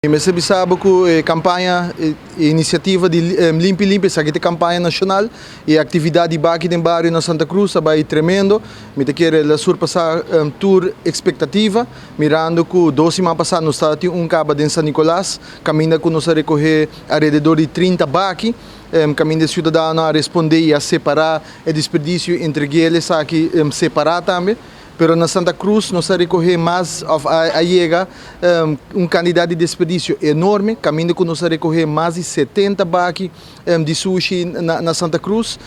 Mester bisa bo ku e kampaña, e inisiativa di Limpi Limpi, esaki ta e kampaña nashonal i e aktividat di baki den bario na Santa Cruz a bai tremendo. Mi ta kere el a surpasá tur ekspektativa, mirando ku dos siman pasá nos tabatin un kaba den San Nicolas, kaminda ku nos a rekohé alrededor di 30 baki, kaminda e siudadano a respondé i a separá e desperdisio i entreg'é el esaki separá tambe. Pero na Santa Cruz nos a recoge mas of a yega un cantidad di desperdicio enorme, caminda cu nos a recoge mas di 70 baki di sushi na Santa Cruz.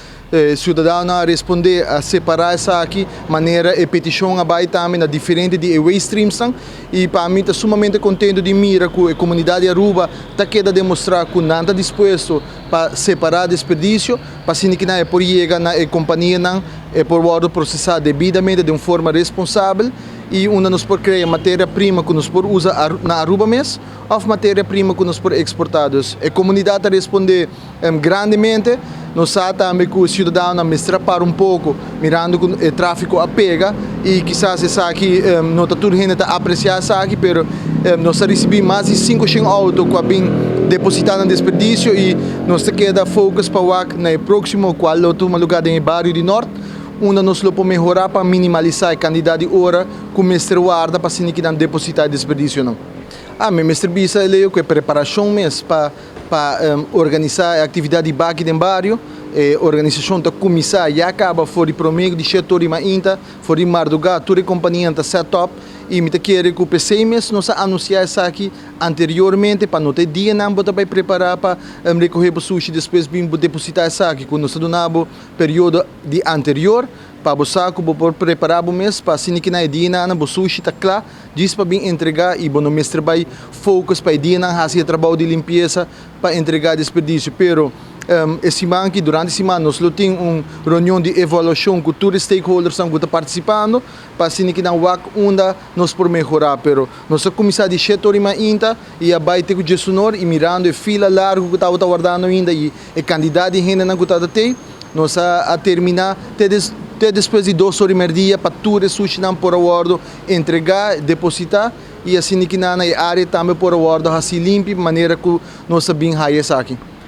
Ciudadanonan a responde, a separa esaki manera e peticion a bay tambe na diferente di e waste streamsnan y pa mi ta sumamente contento di mira cu e comunidad di Aruba ta keda demostra cu nan ta dispuesto pa separa desperdicio pa asina ki nan e por yega na e companianan, e por wordo procesa debidamente den un forma responsabel y unda nos por crea materia prima cu nos por usa na Aruba mes of materia prima cu nos por exporta. Dus e comunidad ta responde grandemente. Nos sa tambe cu e ciudadanonan mester a para un poco mirando cu e trafico a pega y kisas esaki no ta tur hende ta aprecia esaki, pero nos a ricibi mas di 500 auto cu a bin deposita nan desperdicio y nos ta keda focus pa wak na e proximo cual lo tuma lugar den e bario di Nort, unda nos lo por mehora pa minimalisa e cantidad di ora cu mester warda pa asina ki nan deposita e desperdicionan. Mi mester bisa Leo cu e preparacion mes pa organisa e actividad di baki den bario, e organisacion ta cuminsa ya caba for di prome di shete ora di mainta, for di marduga tur e companianan ta set up y mi ta kere cu p'esey mes nos a anuncia esaki anteriormente pa no ta e dianan bo ta bay prepara pa recoge bo sushi despues bin bo deposita esaki cu nos ta duna bo periodo di anterior pa bo sa cu bo por prepara bo mes pa asina ki na e dianan bo sushi ta cla djis pa bin entrega y bo no mester bay focus pa e dianan haci e trabao di limpieza pa entrega desperdicio. Pero e siman aki, durante e siman nos lo tin un reunion di evaluacion cu tur e stakeholdersnan cu ta participando pa asina ki nan wak unda nos por mehora. Pero nos a cuminsa di shete ora y mainta y a bay te cu djesunor y mirando e fila largo cu tabata wardando ainda y e cantidad di hendenan cu tabata tey, nos a termina te te despues di 2 ora y merdia pa tur e sushinan por a wordo entrega, deposita y asina ki nan na e area tambe por a wordo haci limpi manera cu nos a bin haya esaki.